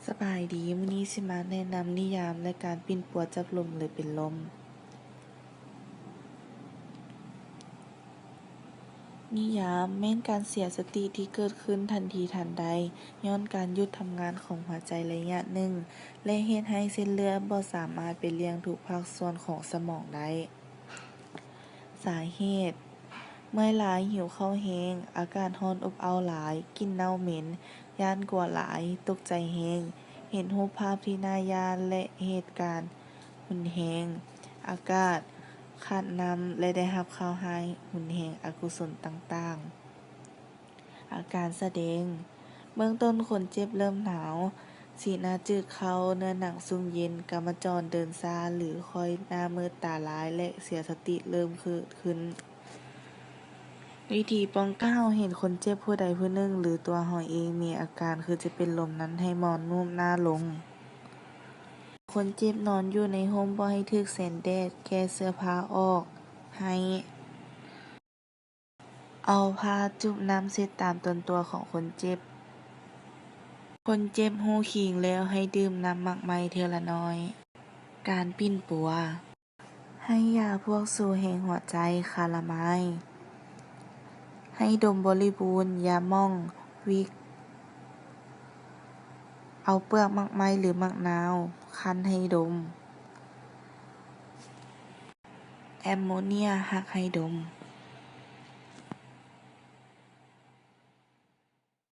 ສະບາຍດີ, ມື້ນີ້ຊິມາແນະນຳນິຍາມ ແລະ ການປິ່ນປົວຈັບລົມ ຫຼື ເປັນລົມ. ນິຍາມ ແມ່ນການເສຍສະຕິທີ່ເກີດຂຶ້ນທັນທີທັນໃດ ຍ້ອນການຢຸດທຳງານຂອງຫົວໃຈໄລຍະໜຶ່ງ ແລະ ເຮັດໃຫ້ເສັ້ນເລືອດບໍ່ສາມາດໄປລ້ຽງທຸກພາກສ່ວນຂອງສະໝອງໄດ້. ສາເຫດ ເມື່ອຍຫຼາຍ, ຫິວເຂົ້າແຮງ, ອາກາດຮ້ອນອົບເອົ້າຫຼາຍ, ກິ່ນເນົ່າເໝັນ, ຢ້ານກົວຫຼາຍ, ຕົກໃຈແຮງ, ເຫັນຮູບພາບທີ່ໜ້າຢ້ານ ແລະ ເຫດການຮຸນແຮງ, ອາກາດຂາດນ້ຳ ແລະ ໄດ້ຮັບຂ່າວຮ້າຍຮຸນແຮງອະກຸສົນຕ່າງໆ. ອາການສະແດງ ເບື້ອງຕົ້ນຄົນເຈັບເລີ່ມໜາວ, ສີໜ້າຈືດເຂົ້າ, ເນື້ອໜັງຊຸ່ມເຢັນ, ກຳມະຈອນເດີນຊ້າ ຫຼື ຄ່ອຍໜ້າມືດຕາລາຍ ແລະ ເສຍສະຕິເລີ່ມເກີດຂຶ້ນ. ວິທີປ້ອງກັນ ເຮົາເຫັນຄົນເຈັບຜູ້ໃດຜູ້ໜຶ່ງ ຫຼື ຕົວເຮົາເອງມີອາການຄືຈະເປັນລົມນັ້ນ ໃຫ້ໝໍນຸບໜ້າລົງ. ຄົນເຈັບນອນຢູ່ໃນຮົ່ມ ບໍ່ໃຫ້ຖືກແສງແດດ, ແກ້ເສື້ອຜ້າອອກໃຫ້. ເອົາຜ້າຈຸບນ້ຳເຊັດຕາມຕົນຕົວຂອງຄົນເຈັບ. ຄົນເຈັບຮູ້ຄີງແລ້ວໃຫ້ດື່ມນ້ຳໝາກໄມ້ເທື່ອລະໜ້ອຍ. ການປິ່ນປົວ ໃຫ້ຢາພວກຊູແຮງຫົວໃຈ, ຄາລາມາຍ, ໃຫ້ດົມບໍລິບູນ, ຢາໝອງ, ວິກ, ເອົາເປືອກໝາກໄມ້ ຫຼື ໝາກນາວ, ຄັ້ນໃຫ້ດົມ. ແອມໂມເນຍ ຮັກໃຫ້ດົມ.